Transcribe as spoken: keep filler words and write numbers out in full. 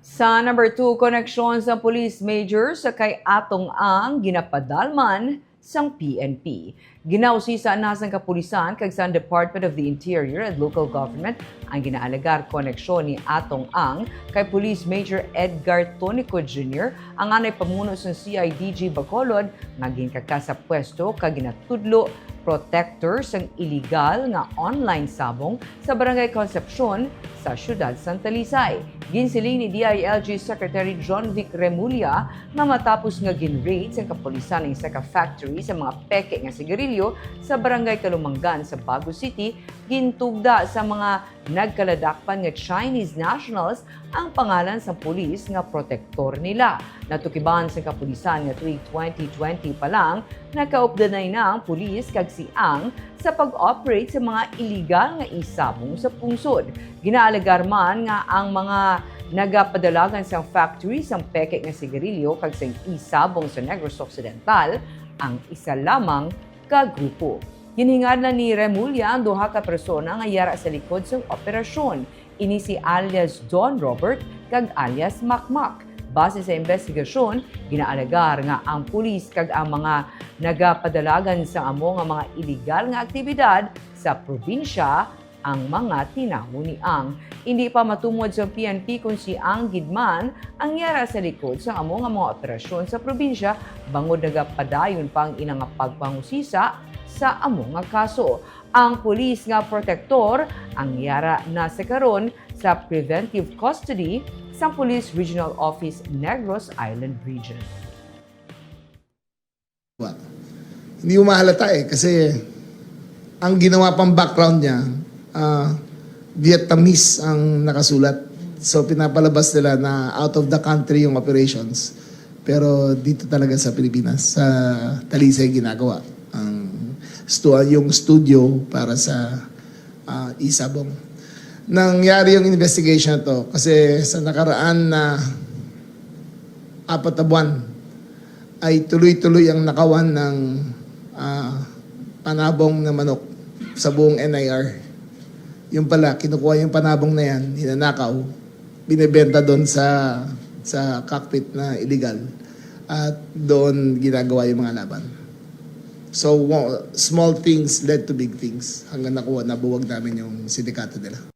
Sa number two, koneksyon sa police major sa kay Atong Ang ginapadalman sang P N P. Ginausisa na sang kapulisan kag sang Department of the Interior and Local Government ang ginaalegar koneksyon ni Atong Ang kay Police Major Edgar Tonico Junior, ang anay pamuno sang C I D G Bacolod, nga ginkaka sa pwesto kag ginatudlo protector sang iligal nga online sabong sa Barangay Concepcion sa siyudad sang Talisay. Ginsiling ni D I L G Secretary John Vic Remulla nga matapos nga gin-raid sang kapulisan ang isa ka factory sa mga peke nga sigarilyo sa Barangay Calumanggan sa Bago City, gintugda sa mga nagkaladakpan nga Chinese nationals ang pangalan sang pulis nga protektor nila. Natukiban sang kapulisan nga tuig twenty twenty pa lang, nakaupdanay na ang pulis kag si Ang sa pag-operate sa mga iligal nga e-sabong sa pungsod. Ginaalegar man nga ang mga nagapadalagan sang factory sang peke nga sigarilyo kag sang e-sabong sa Negros Occidental ang isa lamang ka grupo. Ginhingadlan ni Remulla ang duha ka persona nga yara sa likod sang operasyon. Ini si alias Don Robert kag alias Makmak. Base sa investigasyon, ginaalegar nga ang pulis kag ang mga nagapadalagan sa amo nga mga iligal nga aktibidad sa probinsya ang mga tinawo ni Ang. Indi pa matumod sa P N P kon si Ang gid man ang yara sa likod sa amo nga mga operasyon sa probinsya, bangod nagapadayon pa ang ila nga pagpangusisa sa amo nga kaso. Ang pulis nga protektor ang yara na sa karon sa preventive custody sa Police Regional Office Negros Island Region. Hindi mo mahalata eh, kasi ang ginawa pang background niya, ah, Vietnamese ang nakasulat. So pinapalabas nila na out of the country yung operations. Pero dito talaga sa Pilipinas, sa Talisay ginagawa. Ang stu- yung studio para sa ah, e-sabong. Nangyari yung investigation na to kasi sa nakaraan na apat na buwan ay tuloy-tuloy ang nakawan ng ah, panabong na manok sa buong N I R. Yung pala, kinukuha yung panabong na yan, hinanakaw, binebenta doon sa sa cockpit na illegal at doon ginagawa yung mga laban. So, wa- small things led to big things hanggang nakuha, nabuwag namin yung sindikato nila.